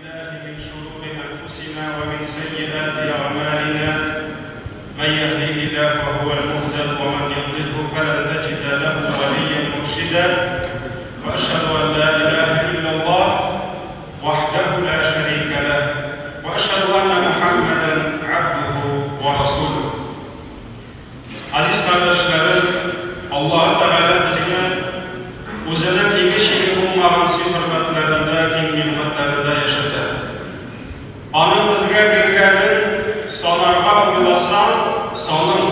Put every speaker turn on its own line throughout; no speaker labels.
بالله من شرور أنفسنا ومن سيئات أعمالنا من يهديه الله فهو المهتد ومن يضلله فلن تجد له وليا مرشدا وأشهد أن لا إله إلا الله وحده لا شريك له وأشهد أن محمدا عبده ورسوله. Aziz kardeşlerim, Allah-u Teala bizni үзенең иге-чиге булмаган сый-хөрмәтләрендә, киң нигъмәтләрендә яшәтә. Аның безгә биргәнен санарга уйласаң, саның,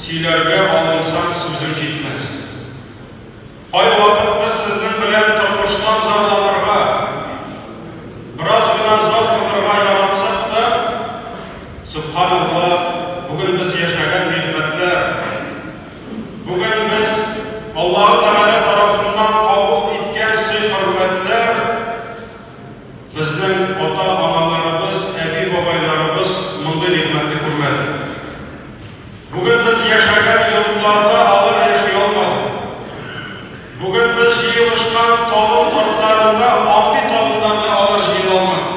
сөйләргә алынсаң, сүзең җитмәс. Кайвакыт без сезнең белән тормыштан зарланырга, бераз гына зар кылырга яратсак та, субханаллаһ, бүген без яшәгән нигъмәтләр, бүген без Аллаһ Тәгалә тарафыннан кабул иткән сый-хөрмәтләр безнең ата-аналарыбыз, әби-бабайларыбыз мондый нигъмәтне күрмәде. Бүген без яшәгән йортларда алар яши алмады. Бүген без җыелышкан табын артларында, андый табыннарда алар җыела алмады.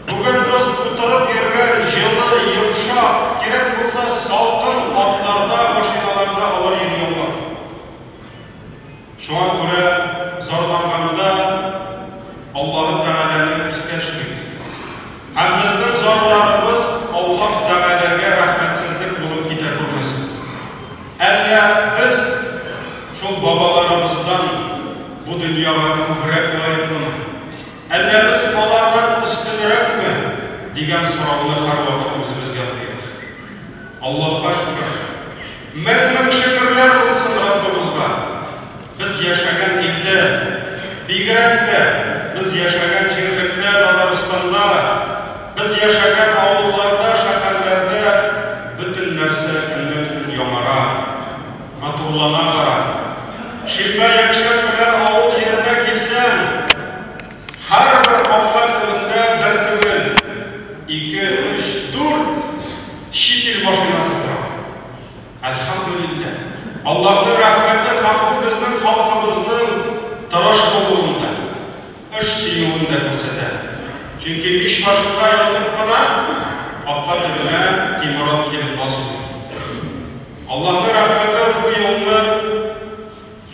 Бүген без утырып йөргән җылы, йомшак, кирәк булса салкын атларда, машиналарда алар йөри алмады. Шуңа күрә зарланганда Аллаһ Тәгаләне искә төшерик. Һәм безнең зарларыбыз Аллаһ Тәгаләгә рәхмәтсезлек булып китә күрмәсен. Әллә без шул бабаларыбыздан бу дөньяга күбрәк лаеклымы? Әллә без алардан өстенрәкме? Дигән сорауны һәрвакыт үзебезгә куйыйк. Аллаһка шөкер. Мең-мең шөкерләр булсын Раббыбызга. Без яшәгән илдә, бигрәк тә без яшәгән җирлектә, Татарстанда, без яшәгән авылларда, шәһәрләрдә бөтен нәрсә көннән-көн яңара, матурлана бара. Шимбә, якшәмбеләр авыл җиренә килсәң, һәрбер капка төбендә бер түгел, ике, өч, дүрт чит ил машинасы тора. Әлхәмдүлилләһ. Аллаһның рәхмәте һәм бу безнең халкыбызның тырыш булуында, эш сөюен дә күрсәтә. Чөнки биш башында ятып кына капка төбенә тимер ат килеп басмый. Аллаһның рәхмәте бу елны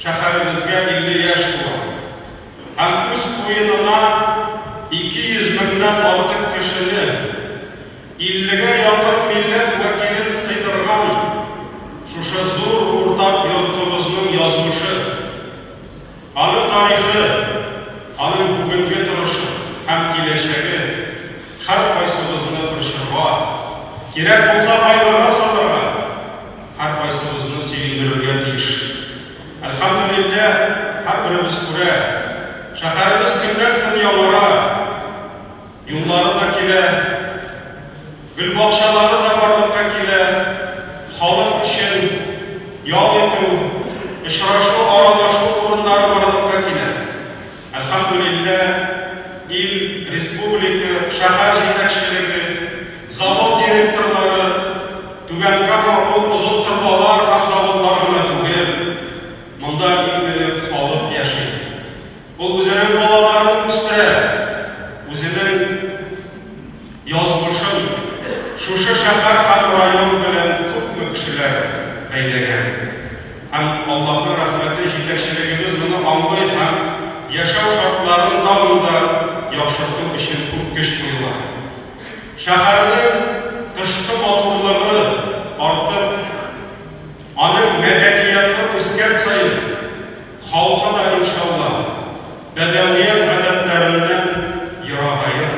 шәһәребезгә 50 яшь була. Һәм үз куенына 200 меңнән артык кешене, 50-гә якын милләт вәкилен сыйдырган шушы зур уртак йортыбызның язмышы, аның тарихы, аның бүгенге торышы һәм киләчәге һәркайсыбызны борчырга, кирәк булса кайгыга салырга, һәркайсыбызны сөендерергә тиеш. Әлхәмдүлилләһ, һәрберебез күрә, шәһәребез көннән-көн яңара, юллары да килә, гөлбакчалары да барлыкка килә, халык өчен ял итү, очрашу, аралашу урыннары барлыкка килә. Әлхәмдүлилләһ, ил, республика, шәһәр җитәкчелеге, завод директорлары, Түбән Кама ул озын торбалар һәм заводлар гына түгел, монда иң элек халык яши. Ул үзенең балаларын үстерә, үзенең язмышын шушы шәһәр һәм район белән күпме кешеләр бәйләгән. Һәм Аллаһның рәхмәте, җитәкчелегебез моны аңлый һәм яшәү шартларын тагын да яхшырту өчен күп көч куела. Шәһәрнең тышкы матурлыгы артып, аның мәдәнияты үскән саен, халкы да, иншалла, бәдәвият гадәтләреннән ерагаер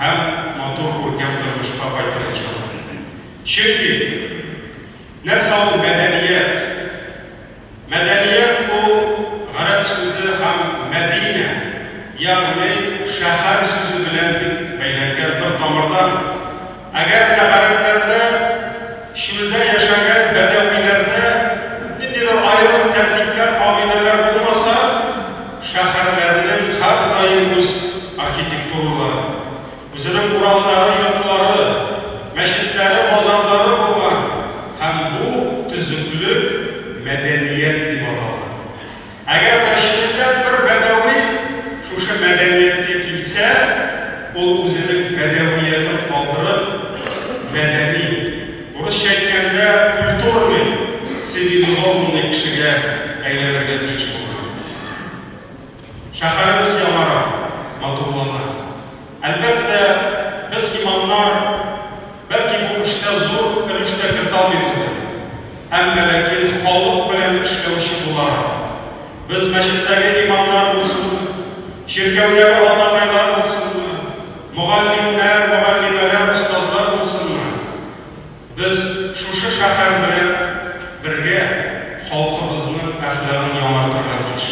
һәм матур күркәм тормышка кайтыр, иншалла. Чөнки нәрсә ул мәдәният? Мәдәният ул гарәп сүзе һәм Мәдинә, ягъни шәһәр сүзе белән бик бәйләнгән бер тамырдан. Әгәр дә гарәпләрдә, чүлдә яшәгән бәдәвиләрдә ниндидер аерым тәртипләр, кагыйдәләр булмаса, шәһәрләрнең һәрдаим үз архитектуралары, үзенең урамнары, йортлары, мәчетләре, базарлары булган һәм бу төзеклек мәдәният дип аталган. Әгәр дә чүлдән бер бәдәви шушы мәдәнияткә килсә, ул үзенең бәдәвиятен калдырып, мәдәни, урысча әйткәндә, культурный, цивилизованный кешегә әйләнергә тиеш булган. Шәһәребез яңара, матурлана. Әлбәттә, без имамнар, бәлки бу эштә зур өлеш тә кертә алмыйбыздыр. Әмма ләкин халык белән эшләүче буларак, без мәчеттәге имамнар булсынмы, чиркәүдәге атакайлар булсынмы, мөгаллимнәр, мөгаллимәләр, остазлар булсынмы, без шушы шәһәр белән бергә халкыбызның әхлагын яңартырга тиеш.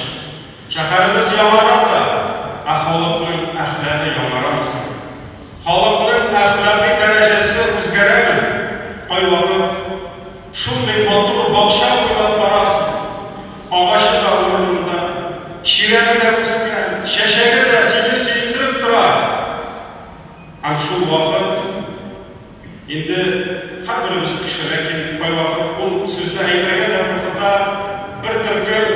Шәһәребез яңара да, ә халыкның әхлагы яңарамы соң? Халыкның әхлакый дәрәҗәсе үзгәрәме? Кайвакыт шундый матур бакча буйлап барасың, агачы да урынында, чирәме дә үскән, чәчәге дә сине сөендереп тора. Һәм шул вакыт инде һәрберебез кеше, ләкин кайвакыт ул сүзне әйтергә дә куркыта, бер төркем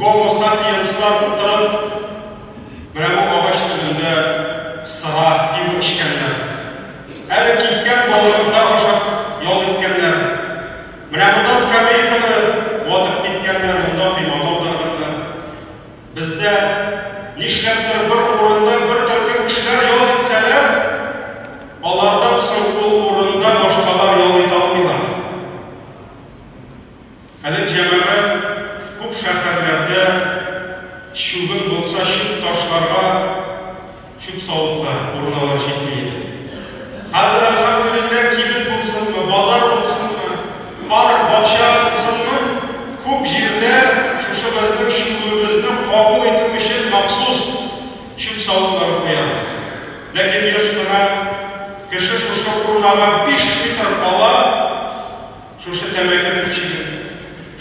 гомо сапиенслар утырып, менә бу агач төбендә сыра, пиво эчкәннәр. Әле кипкән балыгын да ашап ял иткәннәр. Менә монда скамейканы ватып киткәннәр, монда койманы аударганнар. Бездә нишләптер бер урында бер төркем кешеләр ял итсәләр, алардан соң ул урында башкалар ял итә алмыйлар. Әле җәмәгать күп шәһәрләрдә чүбең булса чүп ташларга чүп савытлар, урыналар җитми иде. Хәзер, әлхәмдүлилләһ, кибет булсынмы, базар булсынмы, парк, бакча булсынмы, күп җирдә шушы безнең чүбебезне кабул итү өчен махсус чүп савытлары куялар. Ләкин еш кына кеше шушы урынага 5 метр кала шушы тәмәке төпчеген,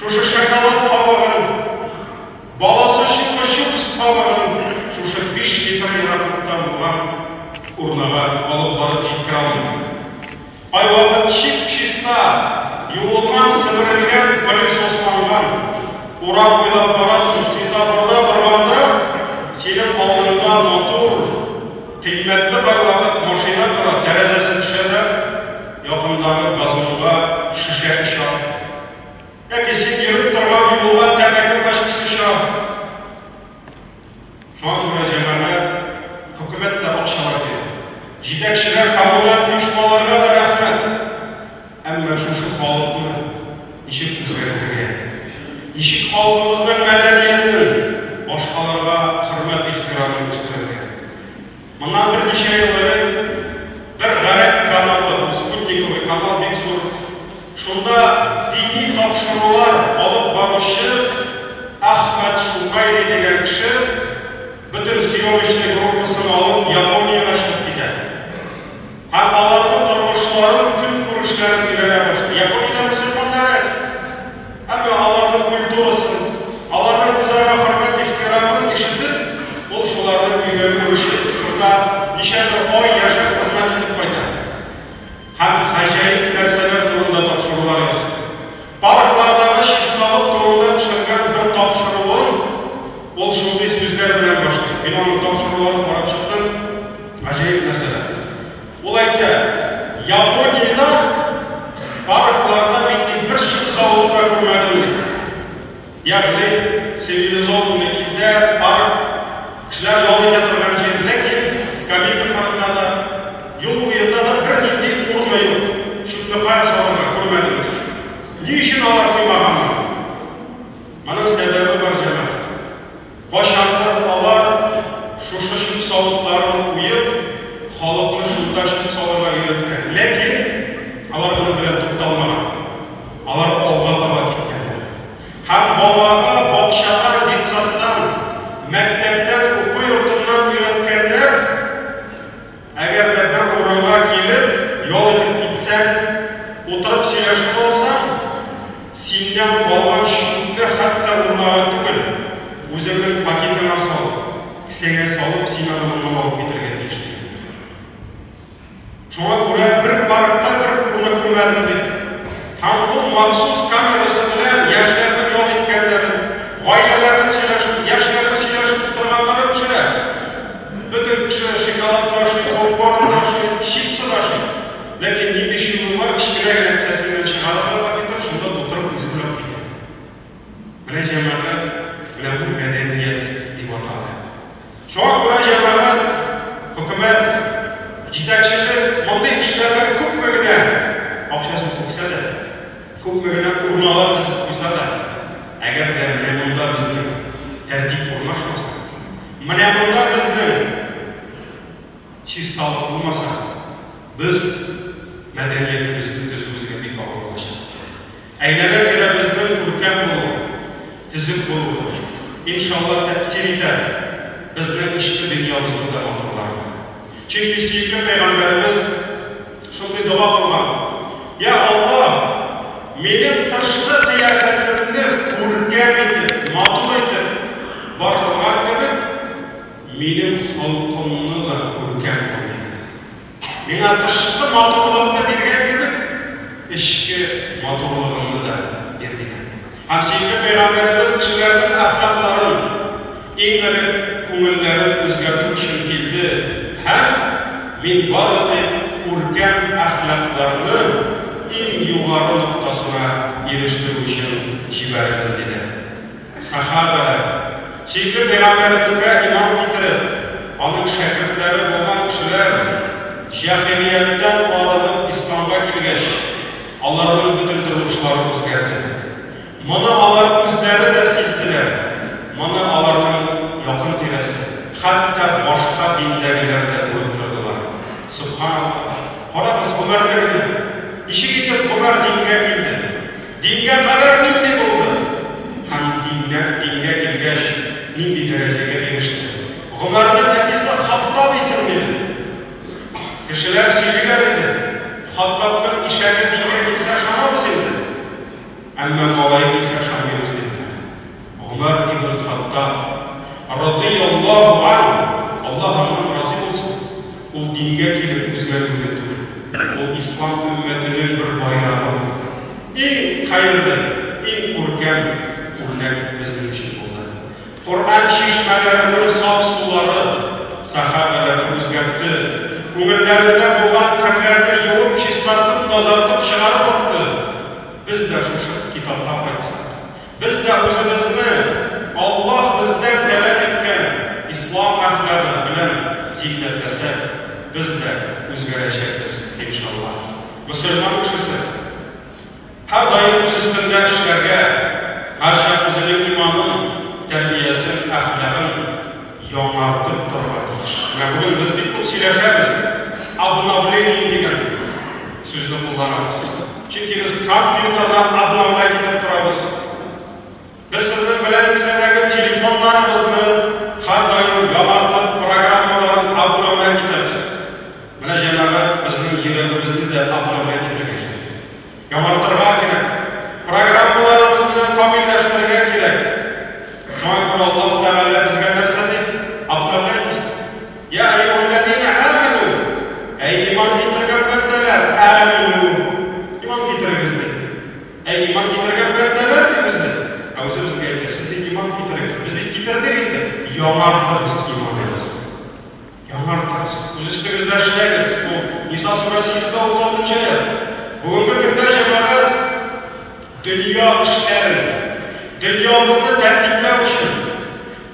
шушы шоколад кабыгын, баласы чүп кабыгын шушы 5 метр ераклыкта булган урынага алып барып җиткерә алмый. Кайвакыт чип-чиста, юылган, себерелгән, пылесосланган урам буйлап барасың, светофорда барганда синең алдыңда матур, кыйммәтле кайвакыт машина тора, тәрәзәсе төшә дә, якындагы газонга шешә оча. Яки син йөреп торган юлга тәмәке пачкасы оча. Шуңа күрә җәмәгать, хөкүмәт тә акчалар бирә. Җитәкчеләр, коммуналь оешмаларга да рәхмәт. Әмма шушы халыкны ничек үзгәртергә? Ничек халкыбызның мәдәниятен, башкаларга хөрмәт ихтирамын үстерергә? Моннан берничә ел элек бер гарәп каналы, спутниковый канал бик зур, шунда дини тапшырулар алып баручы Ахмад Шукайри дигән кеше бөтен съемочный группасын алып Япониягә чыгып китә. Һәм аларның тормышларын, көнкүрешләрен өйрәнә башлый. Япониядә мөселманнар әз. Әмма аларның культурасын, аларның үзара хөрмәт ихтирамын ишетеп, ул шуларны өйрәнү өчен шунда ничәдер ай яшәп хезмәт итеп кайта. Һәм гаҗәеп нәрсәләр турында тапшырулар язды. Парклардагы чисталык турында төшергән бер тапшыруын ул шундый сүзләр белән башлый. Мин аның тапшыруларын карап чыктым. Гаҗәеп нәрсәләр. Ул әйтә, Япониядә паркларда мин бер чүп савыт та күрмәдем ди. Ягъни цивилизованный илдә парк кешеләр ял итә торган җир, ләкин скамейка кырында да, юл буенда да бернинди урыны юк. Чүпне кая салырга күрмәдем ди. Ни өчен алар куймаганнар? Моның сәбәбе бар, җәмәгать. Кайчандыр алар шушы чүп савытларын куеп, халыкны шунда чүп салырга өйрәткән. Ләкин алар моның белән тукталмаган. Алар алга таба киткәннәр. Һәм балага бакчадан, детсадтан, мәктәптән, уку йортыннан өйрәткәннәр, әгәр дә бер урынга килеп, ял итеп китсәң, утырып сөйләшеп алсаң, синнән калган чүпне хәтта урынга түгел, үзеңнең пакетыңа салып, кесәңә салып, син аны моннан алып китәргә тиеш. Шуңа күрә бер паркта бер урыны күрмәдем дип. Һәм ул махсус камерасы белән яшьләрнең ял иткәннәрен, гаиләләрнең сөйләшеп, яшьләрнең сөйләшеп утырганнарын төшерә. Бөтен Бөтен кеше шоколад ашый, попкорн ашый, чипсы ашый. Ләкин нинди чүбе бар, кечкенә генә кесәсеннән чыгарып ала пакеттан, шунда тутырып үзе торып китә. Менә җәмәгать, менә бу мәдәният дип атала. Шуңа күрә җәмәгать, хөкүмәт, җитәкчелек мондый кешеләргә күпме генә акчасын түксә дә, күпме генә урналар төзеп куйса да, әгәр дә менә монда безнең тәртип урнашмаса, менә монда безнең чисталык булмаса, без мәдәниятебезне төзүебезгә бик авыр булачак. Әйләнә-тирә безнең күркәм булу, төзек булу, иншалла, тәэсир итәр безнең эчке дөньябызны да матурларга. Чөнки сөекле пәйгамбәребез шундый дога кылган: Я Аллаһ, минем тышкы кыяфәтемне күркәм итеп, матур итеп бар кылган кебек, минем холкымны да күркәм кыл диде. Миңа тышкы матурлыкны биргән кебек, эчке матурлыгыңны да бир дигән. Һәм сөекле пәйгамбәребез кешеләрнең әхлакларын, иң элек күңелләрен үзгәртү өчен килде һәм мин бары тик күркәм әхлакларны иң югары ноктасына ирештерү өчен җибәрелдем, диде. Сәхабәләр, сөекле пәйгамбәребезгә иман китереп, аның шәкертләре булган кешеләр, җәһилияттән арынып исламга килгәч, аларның бөтен тормышлары үзгәрде. Моны алар үзләре дә сизделәр, моны аларның якын тирәсе, хәтта башка диндәгеләр дә күреп тордылар. Сөбханаллаһ! Карагыз, Гомәрне генә. Ничек итеп Гомәр дингә килде? Дингә кадәр нинди булды? Һәм диннән дингә килгәч, нинди дәрәҗәгә иреште? Гомәрнең әтисе Хаттаб исемле иде. Кешеләр сөйлиләр иде, Хаттабның ишәге дингә килсә ышанабыз инде. Әмма малае килсә ышанмыйбыз диделәр. Гомәр ибн Хаттаб, радыйаллаһу анһу, Аллаһ аннан разый булсын, ул дингә килеп үзгәрү генә түгел, ул ислам өммәтенең бер байрагы булды. Иң хәерле, иң күркәм үрнәк безнең өчен булды. Коръән чишмәләренең саф сулары сәхабәләрне үзгәртте, күңелләрендә булган керләрне юып, чистартып, тазартып чыгарып атты. Без дә шушы китапка кайтсак, без дә үзебезне Аллаһ бездән таләп иткән ислам әхлагы белән зиннәтләсәк, без дә үзгәрәчәкбез, иншаллаһ. Мөселман кешесе һәрдаим үз өстендә эшләргә, һәрчак үзенең иманын, тәрбиясен, әхлагын яңартып торырга тиеш. Менә бүген без бик күп сөйләшәбез, обновление дигән сүзне кулланабыз. Чөнки без компьютердан обновлять итеп торабыз. Без сезнең белән кесәдәге телефоннарыбызны һәрдаим яңартып, программаларын обновлять итәбез. Менә җәмәгать, безнең йөрәгебезне дә обновлять итәргә кирәк. Яңартырга кирәк. Программаларыбызны камилләштерергә кирәк. Шуңа күрә Аллаһ Тәгалә безгә нәрсә ди? Обновляйтесь. Я әйюһәлләзинә амәнү. Әй иман китергән бәндәләр, амәнү. Иман китерегез ди. Әй иман китергән бәндәләр ди безне. Ә үзе безгә әйтә, сез бит иман китерегез. Без бит китердек инде. Яңартыгыз иманыгызны. Яңартыгыз. Үз өстегездә эшләгез. Бу Ниса сүрәсе 136 нчы аять. Бүгенге көндә җәмәгать дөнья эшләрен, дөньябызны тәртипләү өчен,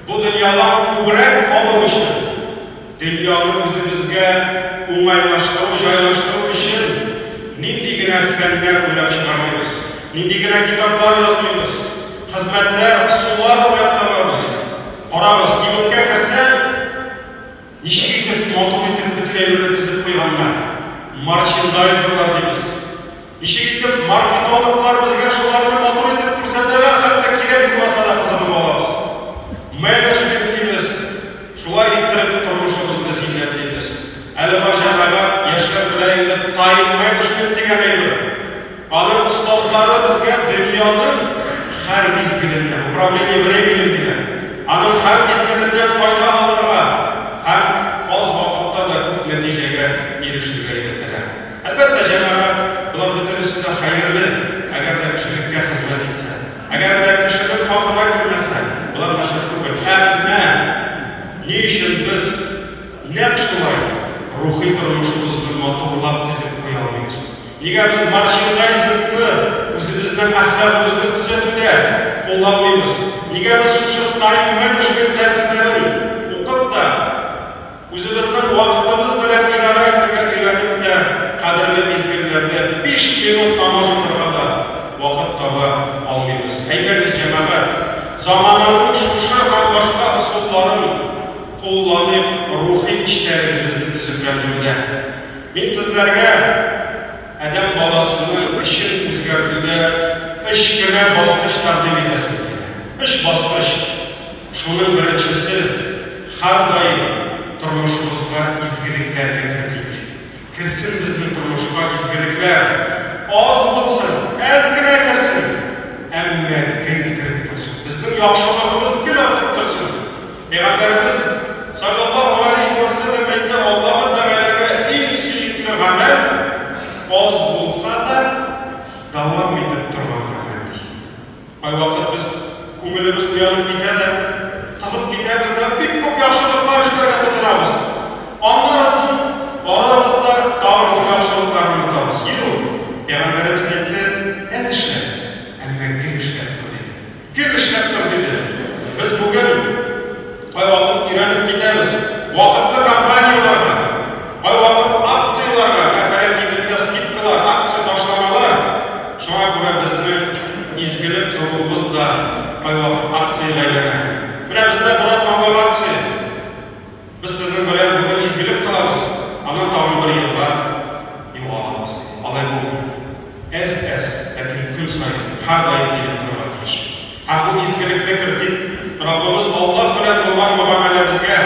бу дөньядан күбрәк алу өчен, дөньяны үзебезгә уңайлаштыру, җайлаштыру өчен нинди генә фәннәр уйлап чыгармыйбыз, нинди генә китаплар язмыйбыз, хезмәтләр, ысуллар уйлап табабыз. Карагыз, кибеткә керсәң, ничек итеп матур итеп бөтен әйберне тезеп куйганнар. Марчендайзерлар дибез. Ничек итеп маркетологлар безгә шуларны матур итеп күрсәтәләр, хәтта кирәк булмаса да кызыгып алабыз. Менеджмент дибез. Шулай иттереп тормышыбызны зиннәтлибез. Әле бар җәмәгать, яшьләр белә инде тайм-менеджмент дигән әйбер. Аның остазлары безгә дөньяның һәр мизгеленнән, управление временем диләр, аның һәр мизгеленнән файда алырга һәм аз вакытта да күп нәтиҗәгә ирешергә өйрәтәләр. Әлбәттә, җәмәгать, болар бөтенесе дә хәерле, әгәр дә кешелеккә хезмәт итсә, әгәр дә кешелек хакына кермәсә, болар начар түгел. Әмма ни өчен без нәкъ рухи тормышыбызны матурлап тезеп куя алмыйбыз? Нигә без мерчендайзингны үзебезнең әхлагыбызны төзәтүдә кулланмыйбыз? Нигә без шушы тайм-менеджмент дәресләрен укып та, үзебезнең вакытыбыз белән идарә итәргә өйрәнеп тә, кадерле мизгелләрдә 5 минут намаз укырга да вакыт таба алмыйбыз? Әйдәгез, җәмәгать, замананың шушы һәм башка ысулларын кулланып, рухи эчтәлегебезне төзекләндерүдә. Мин сезләргә адәм баласының эшен үзгәртүдә өч кенә баскыч тәкъдим итәсем килә. Өч баскыч. Шуның беренчесе һәрдаим тормышыбызга изгелекләрне кертик. Керсен безнең тормышка изгелекләр. Аз булсын, әз генә керсен, әмма гел кереп торсын. Безнең яхшылыгыбыз гел артып торсын. Пәйгамбәребез саллаллаһу алейһи ва сәлләм әйтте, Аллаһы Тәгаләгә иң сөекле гамәл аз булса да дәвам итеп торган гамәл ди. Кайвакыт без күңелебез уянып китә дә, кызып китәбез дә, бик күп яхшылыклар эшләргә тотынабыз. Аннары соң барабыз да тагын бу яхшылыкларны онытабыз. Юк, Пәйгамбәребез әйтте, әз эшлә, әмма гел эшләп тор диде. Гел эшләп тор диде. Без бүген кайвакыт өйрәнеп китәбез. Вакытлы компанияләргә, кайвакыт акцияләргә, мәсәлән, кибеттә скидкалар, акция ташламалар. Шуңа күрә безнең изгелек кылуыбыз да кайвакыт акциягә әйләнә. Менә бездә бер атналык акция. Без сезнең белән бүген изгелек кылабыз, аннан тагын бер елга югалабыз. Алай булмый. Әз-әз, ләкин көн саен, һәрдаим килеп торырга тиеш. Һәм бу изгелекне кертик Раббыбыз Аллаһ белән булган мөгамәләбезгә.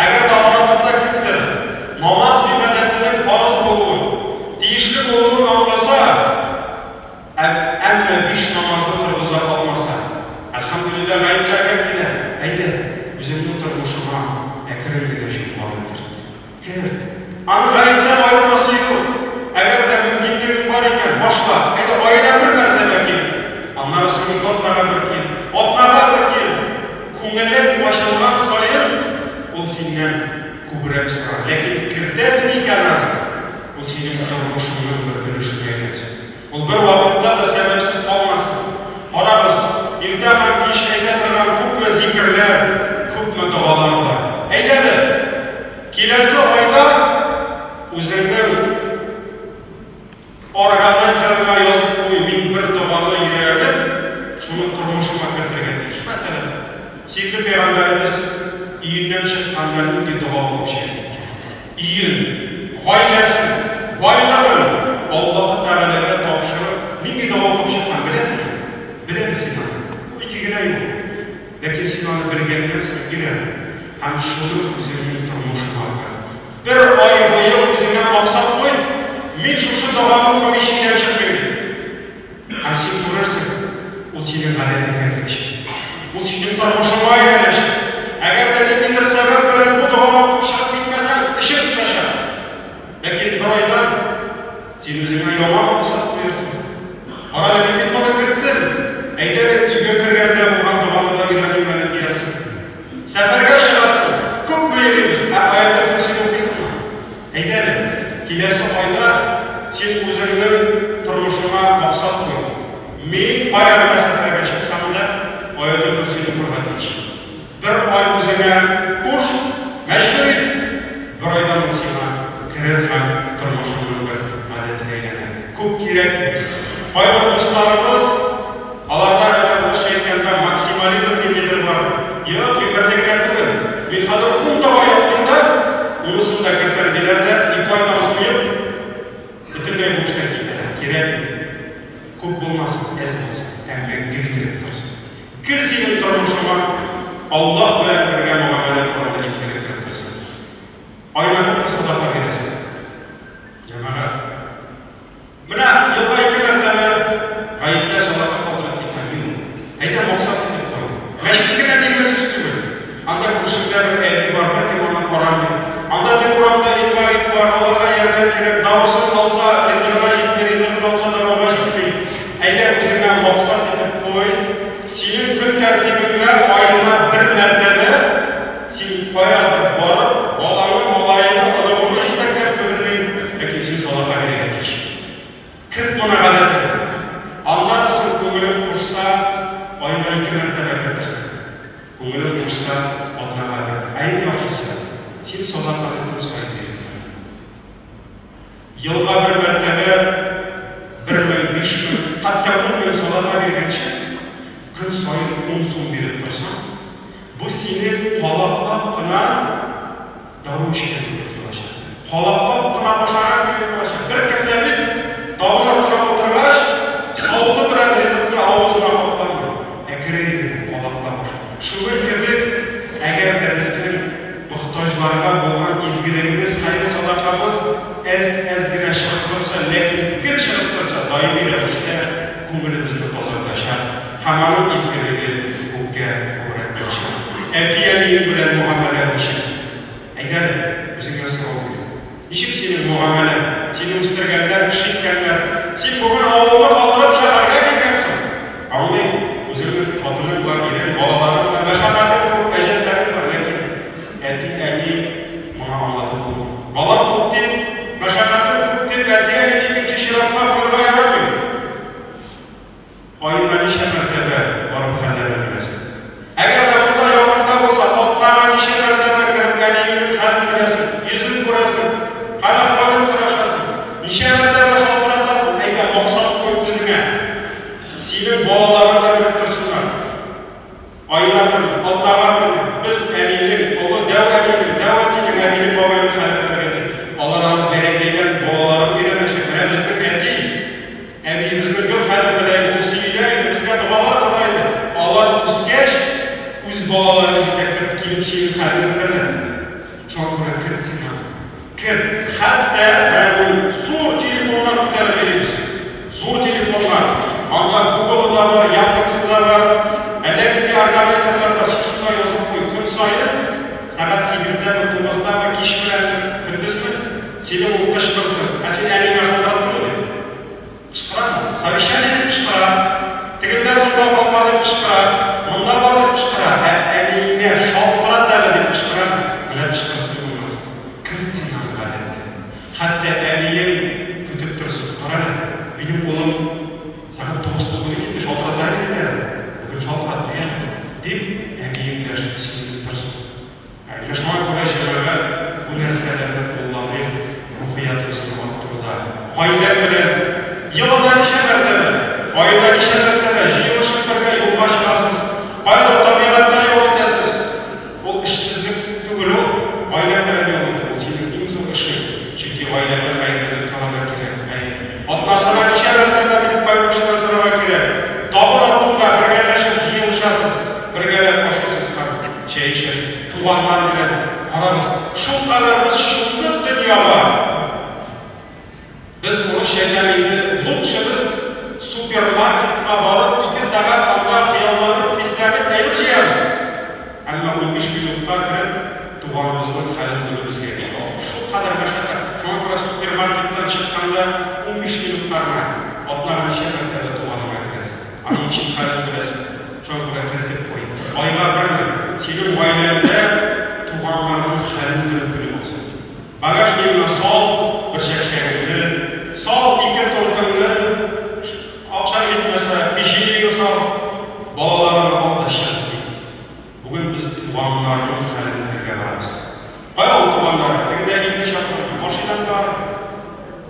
Әгәр дә арабызда кемдер намаз гыйбадәтенең фарыз булуын, тиешле булуын аңласа, әмма 5 намазны торгыза алмаса, әлхәмдүлилләһ, гаепләргә килә. Әйдә, үзеңнең тормышыңа әкрен генә чулпанны керт. Керт. Аның гаептән аермасы юк. Әгәр дә мөмкинлегең бар икән, башла. Әйдә, аена бер мәртәбә кил. Аннары соң ике атнага бер кил. Атнага бер кил. Күңелең ачылган саен, ул синнән күбрәк сорар. Ләкин кертәсең икән аны, ул синең тормышыңның бер өлешенә әйләнсен. Ул бер вакытта да сәбәпсез калмасын. Карагыз, иртә һәм кич әйтә торган күпме зикерләр, күпме догалар бар. Әйдә әле, киләсе айда үзеңнең органайзерыңа язып куй, мин бер доганы өйрәнеп, шуны тормышыма кертергә тиеш. Мәсәлән, сөекле пәйгамбәребез өеннән чыкканда нинди дога укып чыга икән? Өен, гаиләсен, байлыгын Аллаһы Тәгаләгә тапшырып, нинди дога укып чыккан, беләсеңме? Беләме син аны? Ул ике генә юл. Ләкин син аны белгәннән соң өйрән һәм шуны үзеңнең тормышыңа керт. Бер ай буе үзеңә максат куй, мин шушы доганы укымыйча өйдән чыкмыйм дип. Һәм син күрерсең, ул синең гадәтеңә керәчәк. Ул синең тормышыңа әйләнәчәк. Әгәр дә ниндидер сәбәп белән бу доганы укып чыгып китмәсәң, эшең төшәчәк. Ләкин бер айдан син үзеңә яңа максат куярсың. Кара әле, мин бит моны керттем. Әйдә әле, өйгә кергәндә булган доганы да өйрәним әле диярсең. Сәфәргә чыгасың, күпме йөрибез, ә Аятел Көрсине укыйсыңмы? Әйдә әле, киләсе айда син үзеңнең тормышыңа максат куй. Мин кая гына сәфәргә чыксам да, Аятел Көрсине укырга тиеш. Бер ай үзеңә куш, мәҗбүр ит, бер айдан ул сиңа керер һәм тормышыңның бер гадәтенә әйләнер. Күп кирәкми. Кайбер дусларыбыз, аларда әнә урысча әйткәндә максимализм ниндидер бар. Юк, мин берне генә түгел. Мин хәзер 10 дога яттым да, унысын да кертәм диләр дә, ике айдан куеп, бөтенләй бу эштән китәләр. Кирәкми. Күп булмасын, әз булсын, әмма гел кереп торсын. Гел синең тормышыңа Аллаһ белән бергә мөгамәлә кылганда изгелек кереп торсын. Аена күпме садака бирәсең? Җәмәгать. Менә елга ике мәртәбә гаеткә садака калдырып китәм мин. Әйдә максат итеп куй. Мәчет кенә дигән сүз түгел. Анда күршеңдә бер әби бар, беркем аңа карамый. Анда бер урамда инвалид бар, аларга ярдәм кирәк. Дарусын алса, ризыгына җитми, ризыгын алса, даруга җитми. Әйдә үзеңә максат итеп куй. Синең көн тәртибеңдә аена бер мәртәбә син каядыр барып, балаңны, малаеңны, оныгыңны Син садаканы көн саен биреп тор. Елга бер мәртәбә 1000, 5000, хәтта 10 000 садака биргәнче, көн саен 10 сум биреп торсаң, бу сине калаклап кына дару эчкән кебек булачак. Калаклап кына ашаган кебек булачак. Беркем дә бит табын артына утыргач, савыты белән ризыкны авызына капламый. Әкрен генә калаклап ашый. Шуның кебек, әгәр дә безнең мохтаҗларга булган изгелегебез, хәер-садакабыз әз-әз генә чыгып торса, ләкин гел чыгып торса, даими рәвештә күңелебезне тазартачак һәм аның изгелеге күпкә күбрәк булачак. Әти-әниең белән мөгамәлә ничек? Әйдә әле, үзеңә сорау бир. Ничек синең мөгамәлә? Сине үстергәннәр, кеше иткәннәр. Син бүген авылны калдырып шәһәргә килгәнсең. Аңлыйм, үзеңнең хатының бар, ирең, балаларың бар, мәшәкатең күп, әҗәтләрең бар, ләкин әти-әни моңа аңлатып булмый. Балам күп дип, мәшәкатең күп дип, әти-әнине икенче чиратка куярга ярамый. Аена ничә мәртәбә барып хәлләрен беләсең? Әгәр дә монда якында булса, атнага ничә мәртәбә кереп әниеңнең хәлен беләсең, йөзен күрәсең, хәл-әхвәлен сорашасың, ничә мәртәбә шалтыратасың, әйдә, максат куй үзеңә. Синең балаларың да белеп торсыннар. Аена бер, атнага бер без әнинең, олы дәү әнинең, дәү әтинең, әбинең, бабайның хәлен белергә тиеш. Алар аны бәләкәйдән балаларын өйрәнәчәк. Менә безнең әти, әбиебезнең гел хәлен белә иде, ул сөенә иде, безгә догалар кыла иде. Алар үскәч, үз балаларын җитәкләп килеп синең хәлеңне белерләр. Шуңа күрә керт син аны. Керт. Хәтта менә бу зур телефоннар күтәреп йөрибез. Зур телефоннар. Анда Google да бар, Яндекс да бар. Әллә нинди органайзерлар бар. Син шунда язып куй. Көн саен сәгать 8-дәме, 9-дамы, кич беләнме, көндезме синең ул кычкырсын. Ә син әниеңә шалтыраттыңмы дип? Кычкырамы? Совещание дип кычкыра. Тегендә суда калма дип кычкыра. Монда бар дип кычкыра. Ә әниеңә шалтырат әле дип кычкырамы? Менә кычкырсын булмас. Керт син аны гадәткә. Хәтта әниең көтеп торсын. Кара әле, минем улым сәгать 9 тулды бит инде, шалтырата иде әле. Бүген шалтыратмый әле, дип әниең дә сөенеп торсын. Менә шуңа күрә, җәмәгать, бу нәрсәләрне кулланыйк рухиятыбызны арттыруда. Гаилә белән елына ничә мәртәбә, аена ничә мәртәбә җыелышып бергә юлга чыгасыз, кайдыр табигатьтә ял итәсез. Ул эшсезлек түгел ул, гаилә белән ял итү, ул синең иң зур эшең. Чөнки гаиләгә хәерлелек кылырга кирәк. Әйе. Атнасына ничә мәртәбә дип кайбер кешедән сорарга кирәк. Табын артында бергәләшеп җыелышасыз, бергәләп ашыйсыз һәм чәй эчәсез. Туганнар белән карагыз. Шулкадәр без чумдык дөньяга. Без урысча әйтәм инде, лучше без супермаркетка барып, 2 сәгать анда хыялланып, хисләнеп әйбер җыябыз. Әмма 15 минутка кереп, туганыбызның хәлен белү безгә бик авыр. Шулкадәр мәшәкать. Шуңа күрә супермаркеттан чыкканда 15 минутка гына, атнага ничә мәртәбә туганыңа керәсең. Аның ничек хәлен беләсең. Шуңа күрә кертеп куй. Айга берме, синең гаиләңдә туганнарның хәлен белү көне булсын. Багажнигыңа сал бер чәкчәгеңне, сал ике тортыңны, акчаң җитмәсә, печеньеңне сал, балаларыңны ал да чыгып кит. Бүген без туганнарның хәлен белергә барабыз. Кая ул туганнар? Тегендә әниеңне чакырды, машинаң бар.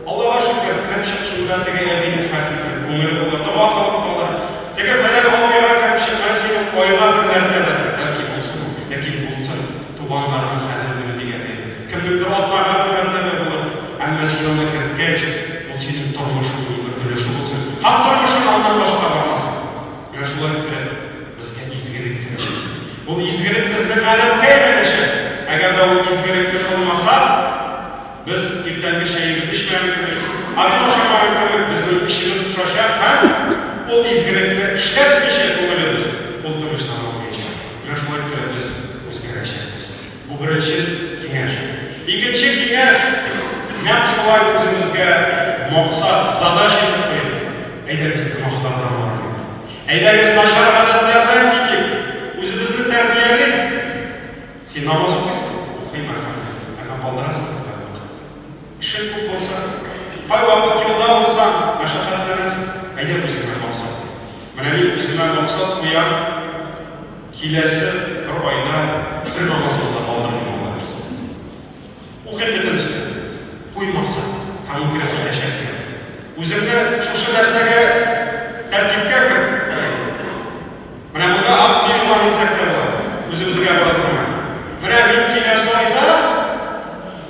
Аллага шөкер, кереп чык шунда теге әбинең хәлен бел, күңеле булыр, дога кылып калыр. Теге фәлән абыйга кереп чык, менә синең айга бер мәртәбә, бәлки булсын, ләкин булсын, туганнарның хәлен белү дигән әйбер. Кемнеңдер атнага бер мәртәбә булыр, әмма син аны керткәч, ул синең тормышыңның бер өлеше булсын. Һәм тормышың аннан башка бармас. Менә шулай итеп безгә изгелек керәчәк. Ул изгелек безнең гадәткә әйләнәчәк. Әгәр дә ул изгелекне кылмасак, без иртәнге чәебезне эчмәгән кебек, обед ашамаган кебек, безнең эчебез пошачак һәм ул изгелекне эшләтмичә күңелебез ул тынычлана алмаячак. Менә шулай итеп без үзгәрәчәкбез. Бу беренче киңәш. Икенче киңәш, нәкъ шулай үзебезгә максат, задача итеп куеп, әйдәгез гөнаһлардан арыныйк. Әйдәгез начар гадәтләрдән китик, үзебезне тәрбиялик. Син намаз укыйсың? Укыйм, әлхәмдүлилләһ. Әмма калдырасың кайвакыт. Эшең күп булса, кайвакыт юлда булсаң, мәшәкатьләнәсең. Әйдә үзеңә максат куй. Менә мин үземә максат куям, киләсе бер айда бер намазны да калдырмыйм, Алла бирсә. Укыйм бөтенесен. Куй максат, һәм ул килеп җитәчәк сиңа. Үзеңне шушы нәрсәгә тәртипкә кер. Менә монда акция игълан итсәк тә була. Үзебезгә бераз гына. Менә мин киләсе айда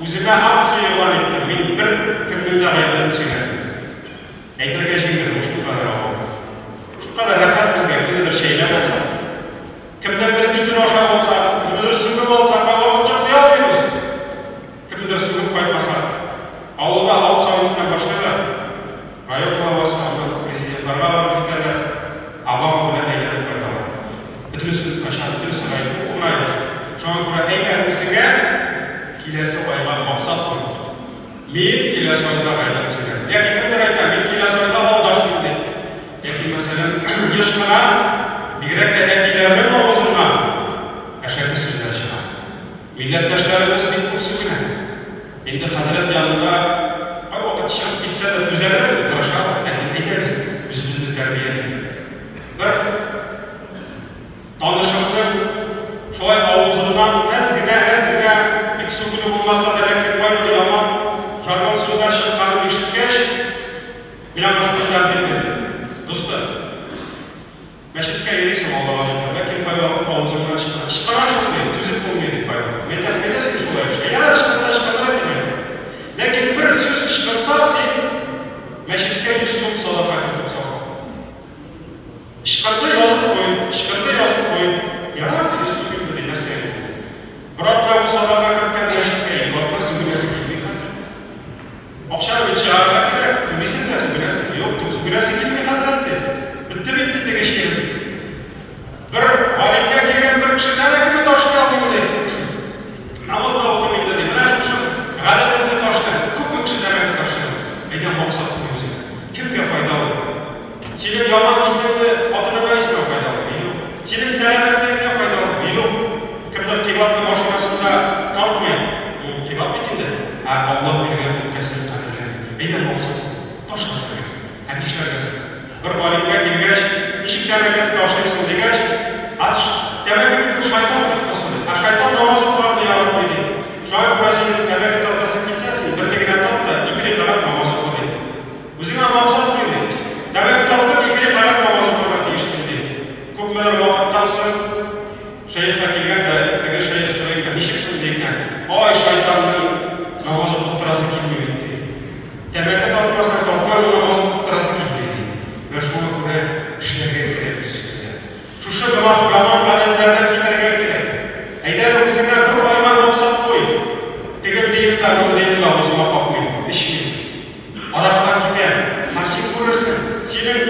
үземә акция игълан иттем. Мин бер кемнең дә гаебен сөйләмим. Әйтергә җиңел, бу шулкадәр авыр. Шулкадәр рәхәт безгә, кемнедер чәйләп алсак, кемнәндер төтен ашап алсак, кемнедер сүгеп алсак, кайвакыт йоклый алмыйбыз. Кемнедер сүгеп кайтмасак. Авылда авыл савыттан башлыйлар. Район главасы, аннан президентларга барып җитәләр. Обама белән әйләнеп кайталар. Бөтенесе начар, бөтенесе гаепле. Бу уңайлы. Шуңа күрә әйдә үзеңә киләсе айга максат куй. Мин киләсе айда гаиләм сөйләм. Яки кемдер әйтә, мин киләсе айда алдашмыйм ди. Яки, мәсәлән, еш кына, бигрәк тә әтиләрнең авызыннан әшәке сүзләр чыга. Милләттәшләребез бик күп сүгенә. Инде хәзрәт янында кайвакыт чыгып китсә дә түзәләр инде, тырышалар. Ләкин әйдәгез, үзебезне тәрбиялик. Бер танышымның шулай авызыннан әз генә, әз генә, бик сүгенү булмаса да, ләкин кайбер яман жаргон сүзләр чыкканын ишеткәч, мин аңа шуны тәкъдим иттем. Дустым, мәчеткә йөрисең, Аллага шөкер, ләкин кайвакыт авызыңнан чыга. Чыгара шул, ди, түзеп булмый, ди кайвакыт. Мин әйтәм, әйдә син шулай эшлә. Ярар, ычкынса ычкындыра, дим. Ләкин бер сүз ычкынса, син мәчеткә 100 сум садака кертеп сал. Ычкынды, язып куй, ычкынды, язып куй. Ярар, 100 сум инде, ди, нәрсә инде ул. Бер атна бу садака керткән мәчеткә, ике атна сүгенәсе килми хәзер. Акчаны бит чыгарырга кирәк, түлисең дә сүгенәсең. Юк, сүгенәсе килми хәзрәт, ди. Бетте бит инде теге чирем. Бер галимгә килгән бер кеше тәмәкене ташлый алмыйм, ди. Намаз да укыйм инде, ди. Менә шушы гадәтемне ташлыйм. Күпме кеше тәмәке ташлый. Әйдә максат куй үзеңә. Кемгә файдалы? Синең яман исеңне хатыныңа исенә файдалы? Юк. Синең сәламәтлегеңә файдалы? Юк. Кемдер кыйбатлы машинасында тартмый. Ул кыйбат бит инде. Ә Аллаһ биргән үпкәсен кадерләми. Әйдә максат куй. Ташла тәмәкене. Ә нишләргә соң? Бер галимгә килгәч, ничек тәмәкене ташлыйсың дигәч, Ач, тәмәке бит ул шайтан коткысы ди. Ә шайтан намаз укыганны яратмый ди. Шуңа күрә синең тәмәке тартасың килсә, син берлегенә тарт та, ике рәкәгать намаз укы ди. Үзеңә максат куй ди. Тәмәке тартып, ике рәкәгать намаз укырга тиешсең ди. Күпмедер вакыттан соң шәехкә килгән дә, теге шәех сорый икән, ничек соң ди икән. Ай, шайтанның намаз укып торасы килми бит ди. Тәмәке тартмасаң, тартма, но намаз укып торасы килми ди. Менә шуңа күрә эшләргә кирәк үз өстеңдә. Шушы гөнаһ яман гадәтләрдән китәргә кирәк. Әйдә әле үзеңә бер айга максат куй. Тегендиен дә, мондыен да авызыма капмыйм, эчмим. Аракыдан китәм. Һәм син күрерсең, синең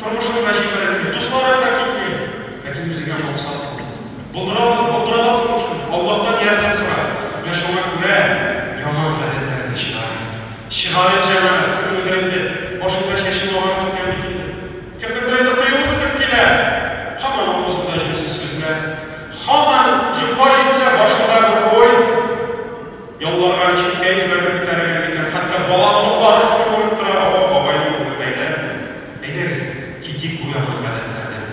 тормышың да җимерелми, дусларың да китми. Ләкин үзеңә максат куй. Булдыра, булдыра аласың шуны. Аллаһтан ярдәм сора. Менә шуңа күрә яман гадәтләрне чыгарыйк. Чыгарыйк, җәмәгать. Кемнеңдер инде башында чәче агарып беткән бит инде. Кемнеңдер инде коелып бетеп килә. Һаман авызында җүнсез сүзләр. Һаман йокла җитсә, башында бер уй. Ялларга ничек кәефләрне күтәрергә микән? Хәтта бала оныклары шуны күреп тора, О, бабайның күңеле бәйләнми. Әйдәгез, китик бу яман гадәтләрдән.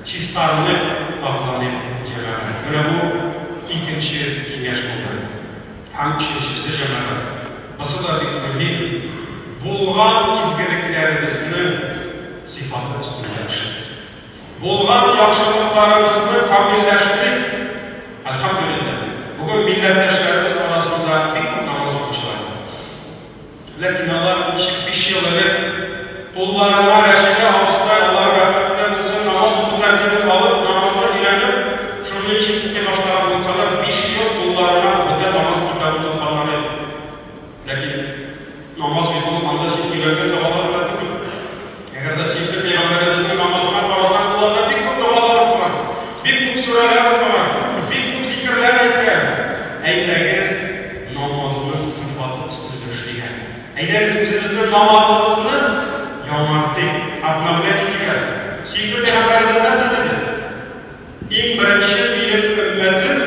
Чистарыныйк, пакьланыйк, җәмәгать. Менә бу икенче киңәш булды. Һәм өченчесе, җәмәгать, бусы да бик мөһим, булган изгелекләребезнең сыйфаты өстендә эшлик. Булган яхшылыкларыбызны камилләштерик. Әлхәмдүлилләһ, бүген милләттәшләребез арасында бик күп намаз укучылар бар. Ләкин алар ничек 5 ел элек кулларына Рәшидә абыстай, Аллаһ рәхмәтенә булсын, намаз уку тәртибен алып, намазны өйрәнеп, шуны ничек укый башлаган булсалар, 5 ел кулларына бөтә намаз китабы тотканнар иде. Ләкин намаз бит ул анда син өйрәнгән догалар белән түгел. Әгәр дә сөекле пәйгамбәребезнең намазына карасаң, ул анда бик күп догалар укыган, бик күп сүрәләр укыган, бик күп зикерләр әйткән. Әйдәгез, намазның сыйфаты өстендә эшлик әле. Әйдәгез, үзебезнең намазыбызны яңартыйк, обновлять итик әле. Сөекле пәйгамбәребез нәрсә диде? Иң беренче минем өммәтем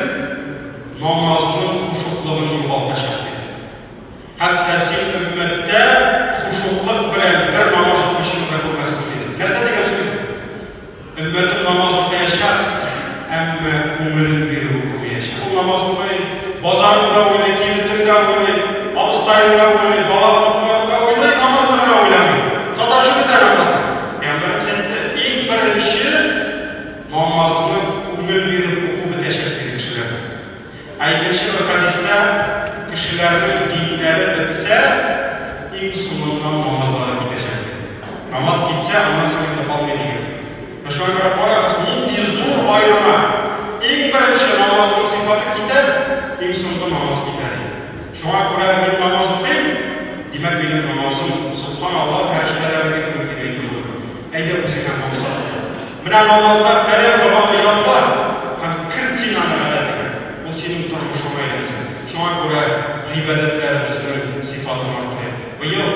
намазның хушуклыгын югалтачак, диде. Хәтта син өммәттә хушуклык белән бер намаз укучыны да күрмәссең, диде. Нәрсә дигән сүз бу? Өммәтем намаз укыячак, әмма күңелен биреп укымаячак. Ул намаз укый, базарын да уйлый, кибетен дә уйлый. Абыстайына уйлый, бала-оныкларына уйлый, намазны гына уйламый. Саташып бетә намазны. Пәйгамбәребез әйтте, иң беренче намазны күңел биреп уку бетәчәк диде кешеләргә. Ә икенче бер хәдистә кешеләрнең диннәре бетсә, иң соңыннан намазлары китәчәк диде. Намаз китсә, аннан соң инде калмый дигән. Менә шуңа күрә карагыз, нинди зур аерма. Иң беренче намазның сыйфаты китә, иң соңгы намаз китә ди. Шуңа күрә мин намаз укыйм, димәк, минем намазым, субханаллаһ, фәрештәләрнеке кебек дип әйтү булыр. Әйдә үзеңә максат куй. Менә намазда фәлән доганы ятла һәм керт син аны гадәтеңә. Ул синең тормышыңа әйләнсен. Шуңа күрә гыйбадәтләребезнең сыйфатын арттырыйк. Быел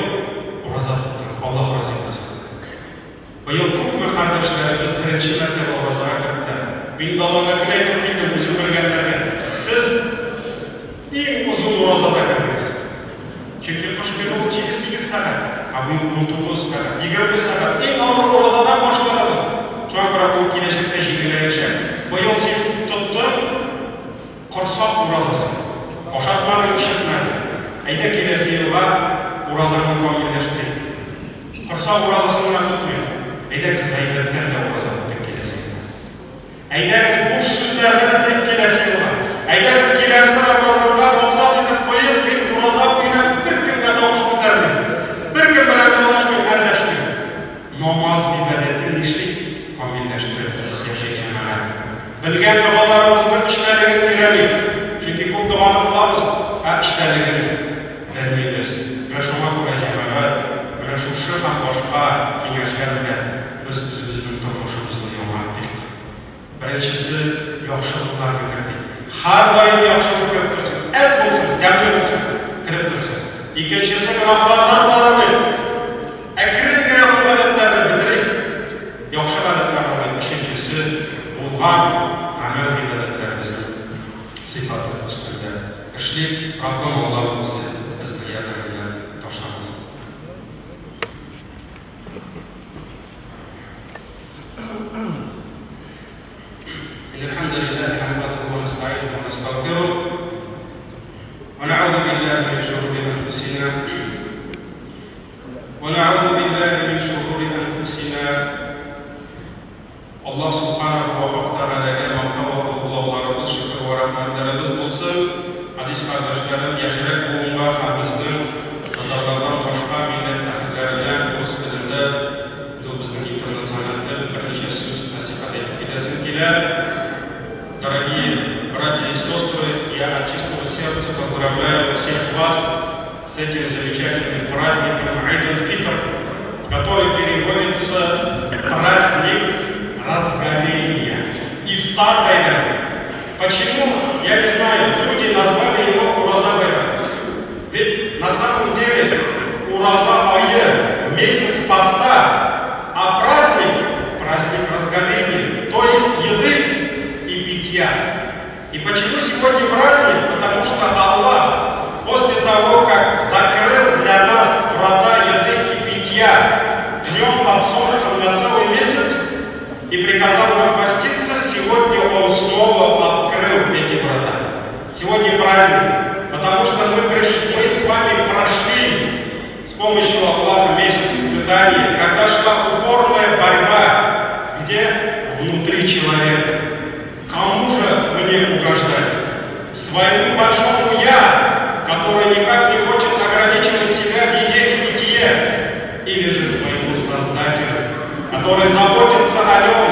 ураза тоттык, Аллаһ разый булсын. Быел күпме кардәшләребез беренче мәртәбә уразага керделәр. Мин далага гел әйтеп килдем, үзем белгәннәргә. Сез иң озын уразада кердегез. Чөнки кыш көне ул 7-8 сәгать, ә быел 19 сәгать, 20 сәгать. Иң авыр уразадан башладыгыз. Шуңа күрә ул киләчәктә җиңеләячәк. Быел син тоттың корсак уразасын. Ашатмадың, эчертмәдең. Әйдә киләсе елга уразаңны камилләштерик. Корсак уразасын гына тотмыйк. Әйдәгез гайбәттән дә ураза тотыйк киләсе елга. Әйдәгез буш сүзләрне бетерик киләсе елга. Әйдәгез киләсе Рамазанга максат итеп куеп, мин ураза буена беркемгә тавыш күтәрмим. Беркем белән талашмыйм, әрләшмим. Намаз гыйбадәтен нишлик? Камилләштереп яшик, җәмәгать. Белгән догаларыбызның эчтәлеген өйрәник. Чөнки күп доганы кылабыз, ә эчтәлеген белмибез. Менә шуңа күрә, җәмәгать, менә шушы һәм башка киңәшләр белән без үзебезнең тормышыбызны яңартыйк. Беренчесе, яхшылыкларны кертик. Һәрдаим яхшылык кереп торсын. Әз булсын, тәмле булсын, кереп торсын. Икенчесе, гөнаһлардан арыныйк. Әкрен генә ул гадәтләрне бетерик. Яхшы гадәтләр алыйк. Өченчесе, булган гамәл-гыйбадәтләребезнең сыйфаты өстендә эшлик. Раббым Аллаһ үзе безне ярдәменнән ташламасын. إن الحمد لله نحمده ونستعينه ونستغفره ونعوذ بالله من شرور أنفسنا ونعوذ بالله من شرور أنفسنا. Аллаһ Субханаһу ва Тәгаләгә мактау һәм олуглауларыбыз, шөкер вә рәхмәтләребез булсын. Газиз кардәшләрем, яшьрәк буынга һәм безнең татарлардан башка милләт әһелләренә урыс телендә, инде ул безнең интернациональ тел, берничә сүз нәсыйхәт әйтеп китәсем килә. Дорогие братья и сестры, я от чистого сердца поздравляю всех вас с этим замечательным праздником Айд-аль-Фитр, который переводится праздник разговения. Ифтар Байрам. Почему? Я не знаю, люди назвали его Ураза Байрам. Ведь на самом деле Ураза ае, месяц поста, а праздник, праздник разговения, то есть еды и питья. И почему сегодня праздник? Потому что Аллах после того, как закрыл для нас врата еды и питья днем под солнцем на целый месяц и приказал нам поститься, сегодня Он снова открыл эти врата. Сегодня праздник, потому что мы с вами прошли с помощью Аллаха месяц испытаний, когда шла упорная борьба, где внутри человека. Кому же мне угождать? Своему большому «я», который никак не хочет ограничивать себя в еде и питье, или же своему Создателю, который заботится о нем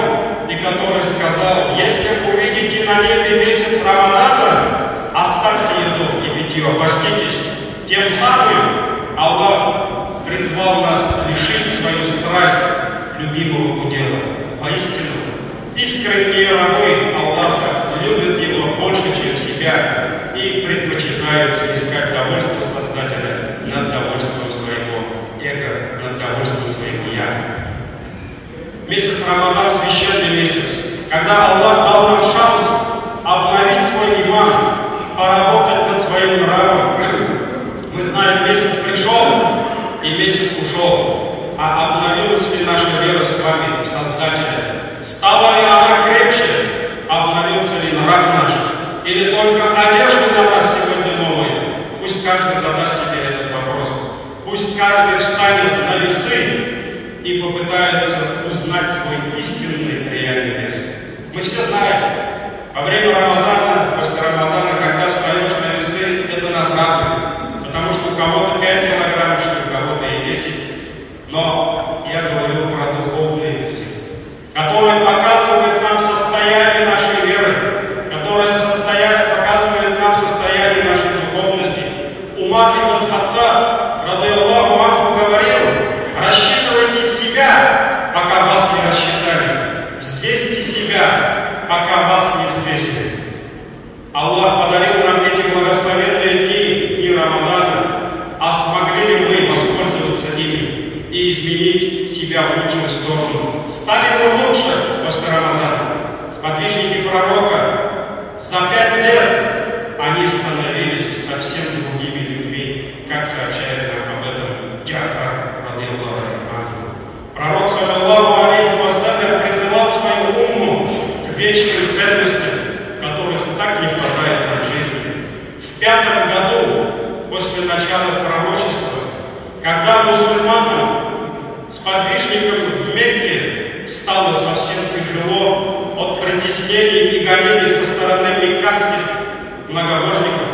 и который сказал: если увидите на небе месяц Рамадана, оставьте еду и питье, поститесь. Тем самым Аллах призвал нас лишить свою страсть любимого удела. Воистину, искренние рабы Аллаха любят его больше, чем себя, и предпочитают снискать довольство Создателя над довольством своего эго, над довольством своего «я». Месяц Рамадан – священный месяц, когда Аллах дал нам шанс обновить свой иман, поработать над своим нравом. Мы знаем, месяц пришел и месяц ушел, а обновилась ли наша вера с вами в Создателя? Стала ли она крепче? Обновился ли нрав наш? Или только одежды на нас сегодня новые? Пусть каждый задаст себе этот каждый встанет на весы и попытается узнать свой истинный реальный вес. Мы все знаем, во время Рамазана, после Рамазана, когда встаешь на весы, это нас радует, потому что у кого-то 5 килограммов, у кого-то и 10. Но я говорю про духовные весы, которые показывают нам состояние нашей веры, которые показывают нам состояние нашей духовности. Умар ибн Хаттаб, радыяллаху анху, говорил: рассчитывайте себя, пока вас не рассчитали. Взвесьте себя, пока вас не взвесили. Аллах подарил нам эти благословенные дни, дни Рамадана, а смогли ли мы воспользоваться ими и изменить себя в лучшую сторону? Стали мы лучше после Рамазана? Сподвижники пророка за 5 лет они становились совсем другими людьми, как сообщает нам об этом Джафар, радыяллаху анху. Пророк, саллаллаху алейхи вассалям, призывал свою умму к вечным ценностям, которых так не хватает нам в жизни. В 5-м году после начала пророчества, когда мусульманам, сподвижникам в Мекке стало совсем тяжело от притеснений и гонений со стороны мекканских многобожников,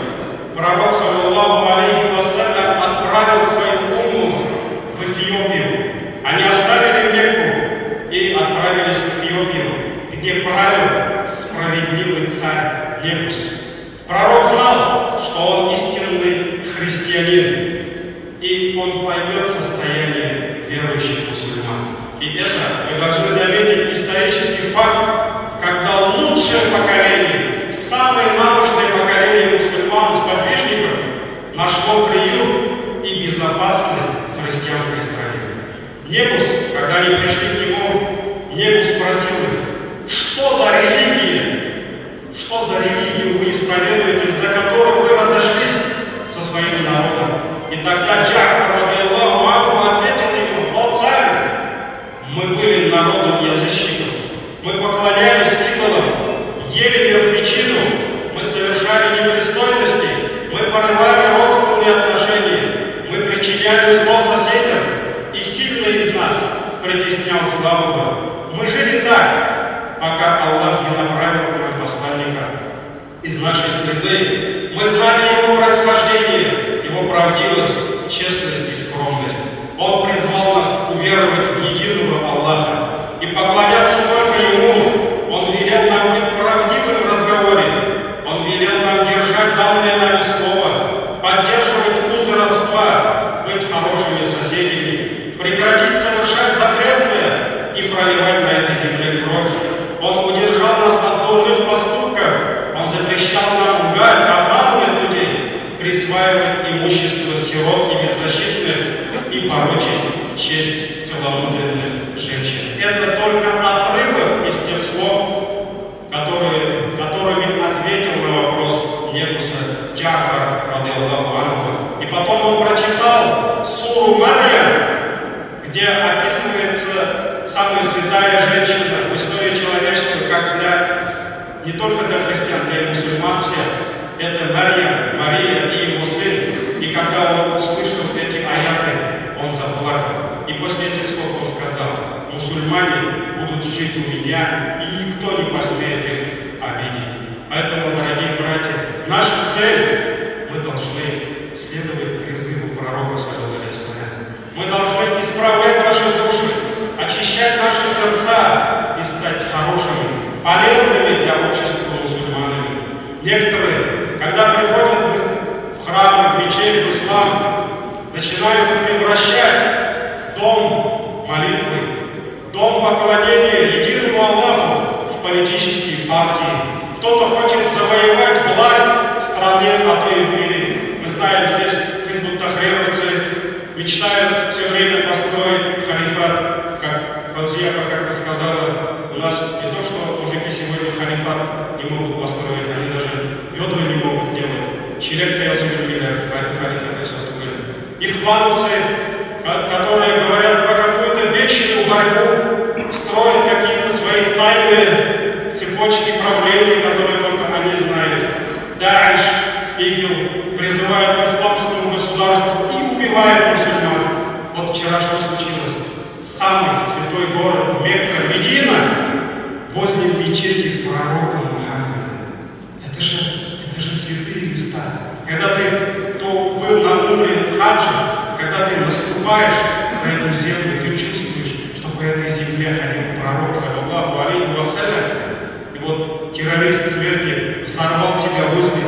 пророк, саллаллаху алейхи вассалям, отправил свою умму в Эфиопию. Они оставили Мекку и отправились в Эфиопию, где правил справедливый царь Негус. Пророк знал, что он истинный христианин, и он поймет состояние верующих мусульман. И это, вы должны заметить, исторический факт, когда лучшее поколение, самое набожное поколение мусульман, сподвижников, нашло приют и безопасность в христианской стране. Негус, когда они пришли к нему, Негус спросил их: что за религия? Что за религию вы исповедуете, из-за которой вы разошлись со своим народом? И тогда Джафар, радыяллаху анху, ответил ему: о царь, мы были народом язычников, мы поклонялись идолам, ели мертвечину, мы совершали непристойности, мы порывали родственные отношения, мы причиняли зло соседям, и сильный из нас притеснял слабого. Мы жили так, пока Аллах не направил к нам посланника из нашей среды. Мы знали его происхождение, его правдивость, честность и скромность. Он призвал нас уверовать в единого Аллаха и поклоняться только Ему. Он велел нам быть правдивым в разговоре. Он велел нам держать данное нами слово, поддерживать узы родства, быть хорошими соседями, прекратить совершать запретное и проливать на этой земле кровь. Он удержал нас от дурных поступков. Он запрещал нам лгать, обманывать людей, присваивать имущество сирот и беззащитных и порочить честь целомудренных женщин. Это только отрывок из тех слов, которыми ответил на вопрос Негуса Джафар, радыяллаху анху. И потом он прочитал суру Марьям, где описывается самая святая женщина в истории человечества, как не только для христиан, для и мусульман всех. Это Мария, Мария и его сын. И когда он услышал эти аяты, он заплакал. И после этих слов он сказал: мусульмане будут жить у меня, и никто не посмеет их обидеть. Поэтому, дорогие братья, наша цель — мы должны следовать призыву пророка, саллаллаху алейхи ва саллям. Мы должны исправлять наши души, очищать наши сердца и стать хорошими, полезными для общества мусульманами. Некоторые, когда приходят в храмы, в мечеть, в ислам, начинают превращать дом молитвы, дом поклонения единому Аллаху в политические партии. Кто-то хочет завоевать власть в стране, а то и в мире. Мы знаем, здесь хизбут-тахрировцы мечтают все время построить халифат, как Фаузия как-то сказала, у нас не то, что мужики сегодня халифат не могут построить, они даже ведра не могут делать. Ихвановцы, которые говорят про какую-то вечную борьбу, строят какие-то свои тайные цепочки правления, которые только они знают. Даиш, ИГИЛ призывают к исламскому государству и убивают мусульман. вчера что случилось? Самый святой город Мекка, Медина, возле мечети пророка Мухаммеда. Это же святые места. Когда ты то был на умре в хадже, когда ты наступаешь на эту землю, ты чувствуешь, что по этой земле ходил пророк, саллаллаху алейхи вассалям. И вот террорист сверху взорвал себя возле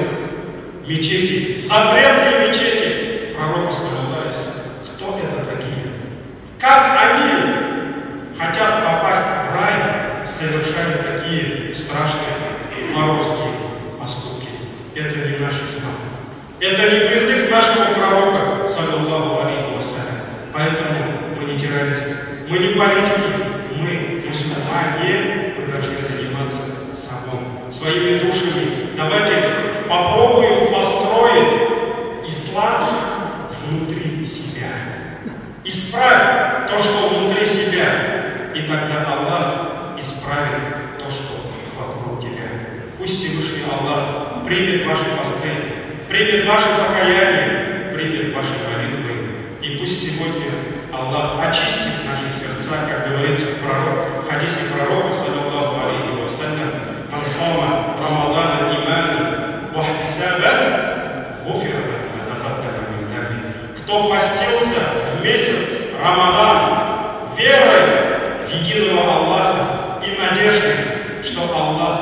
мечети, запретной мечети пророка, саллаллаху алейхи вассалям. Кто это такие? Как они хотят попасть в рай, совершая такие страшные варварские поступки? Это не наш ислам. Это не призыв нашего пророка, саллаллаху алейхи вассалям. Поэтому мы не террористы, мы не политики, мы мусульмане, мы должны заниматься собой, своими душами. Давайте попробуем построить ислам внутри себя. Исправь то, что внутри себя, и тогда Аллах исправит то, что вокруг тебя. Пусть Всевышний Аллах примет ваши посты, примет ваше покаяние, примет ваши молитвы. И пусть сегодня Аллах очистит наши сердца, как говорится в хадисе пророка, саллаллаху алейхи вассалям, «Ман сама Рамадана имаnan ва ихтисабан, гуфира ма тақаддама мин дамби». Кто постился в месяц Рамадан верой в единого Аллаха и надеждой, что Аллах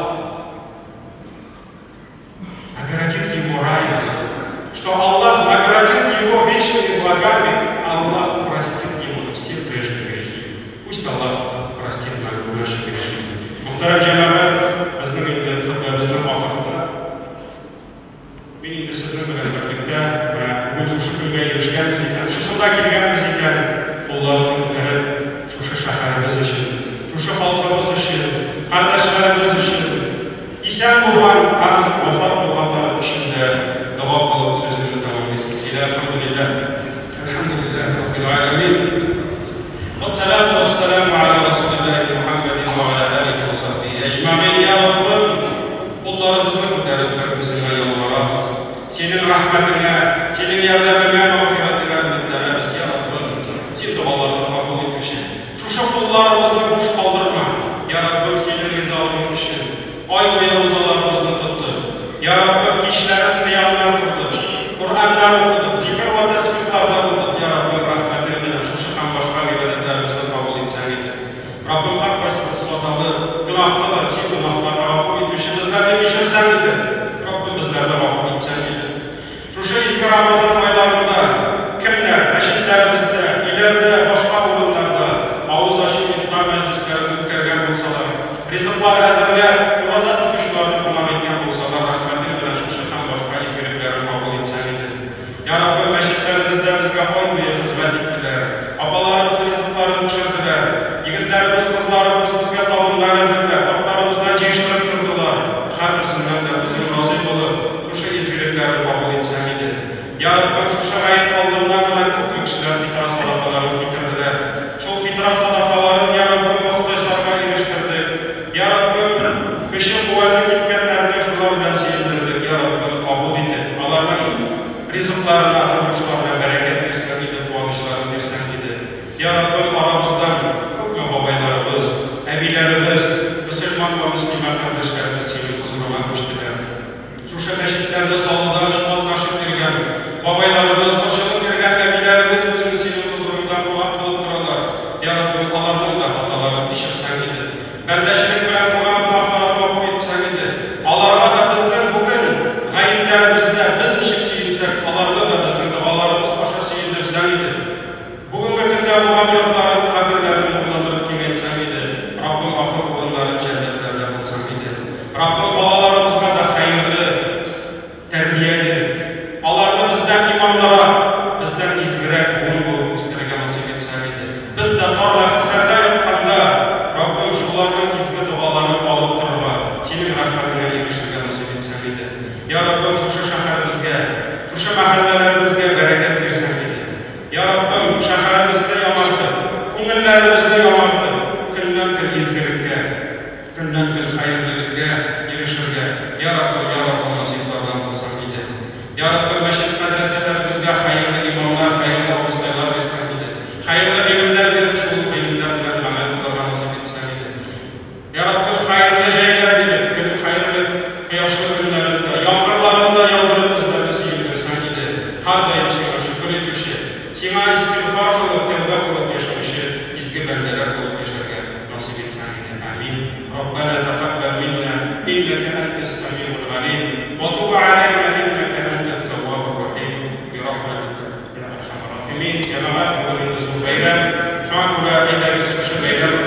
наградит его раем, что Аллах наградит его вечными благами, Аллах простит ему все прежние грехи. Пусть Аллах простит нам наши грехи. Мөхтәрәм җәмәгать, безнең инде хөтбәбезнең ахырында мин инде сезнең белән берлектә менә бүген шушы көнгә ирешкәнбез икән, шушында килгәнбез икән, кулларны күтәреп, шушы шәһәребез өчен, шушы халкыбыз өчен, кардәшләребез өчен, исән булган һәм вафат булганнар өчен дә дога кылып сүземне тәмам итсен. Әлхәмдүлилләһ, әлхәмдүлилләһ раббил галәмин. Вассалату вассаламу аля расулиллаһи Мухаммадин ва аля алихи ва сахбихи әҗмәгыйн. Я Раббым, кулларыбызны күтәреп бер үзеңә ялварабыз. Синең рәхмәтеңә, синең ярдәмеңә, мәгъфирәтеңә өметләнәбез, я Раббым. Син догаларны кабул итүче. Шушы кулларыбызны буш калдырма. Я Раббым, синең ризалыгың өчен ай буе рузаларыбызны тоттык. Я Раббым, кичләрен кыямнар кылдык, Коръәннәр укыдык, зикр ва тәсбихларда булдык. Я Раббым, рәхмәтең белән шушы һәм башка гыйбадәтләребезне кабул итсәң иде. Раббым, һәркайсыбыз хаталы, гөнаһлы, син гөнаһларны гафу итүче, безләрне кичерсәң иде. Раббым, безләрне гафу итсәң иде. Шушы изге Рамазан айларында кемнәр мәчетләребездә, өйләрдә, башка урыннарда авыз ачып ифтар мәҗлесләрен үткәргән булсалар, ризыклар әзерләп, ураза тотучыларны кунак иткән булсалар, рәхмәтең белән шушы һәм башка изгелекләрен кабул итсәң иде. Я Раббым, мәчетләребездә безгә ай буе хезмәт иттеләр, апаларыбыз ризыкларын пешерделәр, егетләребез, кызларыбыз безгә табыннар әзерләп, артларыбыздан җыештырып тордылар. Һәрберсеннән дә үзең разый булып, шушы изгелекләрен кабул итсәң иде. Я Раббым, шушы гает алдыннан гына күпме кешеләр фитра садакаларын китерделәр. Шул фитра садакаларын, я Раббым, мохтаҗларга ирештердек. Я Раббым, көче куәте киткәннәрне шулар белән сөендердек. Я Раббым, кабул итеп, аларның ризыкларына, тормышларына бәрәкәт бирсәң иде, куанычларын бирсәң иде. Я Раббым, арабыздан күпме бабайларыбыз, әбиләребез, мөселман ва мөслимә кардәшләребез синең хозурыңа күчтеләр. Шушы мәчетләрне салуда катнашып йөргән бабайларыбыз, борчылып йөргән әбиләребез үзен синең хозурыңда кунак булып торалар. Я Раббым, аларның да хаталарын кичерсәң иде. Бәндәчелек белән кылган гөнаһларын гафу итсәң иде. Аларга да безнең бүген гаепләребездә без ничек сөенсәк, аларны да безнең догаларыбыз аша сөендерсәң иде. Бүгенге көндә булган йортларын, каберләрен нурландырып киңәйтсәң иде. Раббым, ахыр урыннарын җәннәтләрдә кылсаң иде. Раббым, балаларыбызга да хәерле тәрбия биреп, аларны бездән иманлырак, бездән изгерәк буын булып үстерергә насыйп итсәң иде. Без дә тар ләхетләрдә ятканда, Раббым, шуларның изге догаларын алып торырга, синең рәхмәтеңә ирешергә насыйп итсәң иде. Я Раббым, шушы шәһәребезгә, шушы мәхәлләләребезгә бәрәкәт бирсәң иде. Я Раббым, шәһәребезне яңартып, күңелләребезне яңартып, көннән-көн изгелеккә, көннән-көн хәерлелеккә ирешергә, Я Раббым, я Раббым, насыйплардан кылсаң иде. Я Раббым, мәчет мәдрәсәләребезгә хәерле имамнар, хәерле абыстайлар бирсәң иде. Хәерле Һәрдаим Сиңа шөкер итүче, Сиңа истигъфар кылып, тәүбә кылып яшәүче изге бәндәләр булып яшәргә насыйп итсәң иде. Амин. Раббана тәкаббәл минна, иннәкә әнтәс сәмигул галим, вә туб аләйнә, иннәкә әнтәт тәввабур рахим, бирахмәтикә йә әрхәмәр рахимин. Җәмәгать, бүген инде зур бәйрәм. Шуңа күрә, әйдәгез, шушы бәйрәм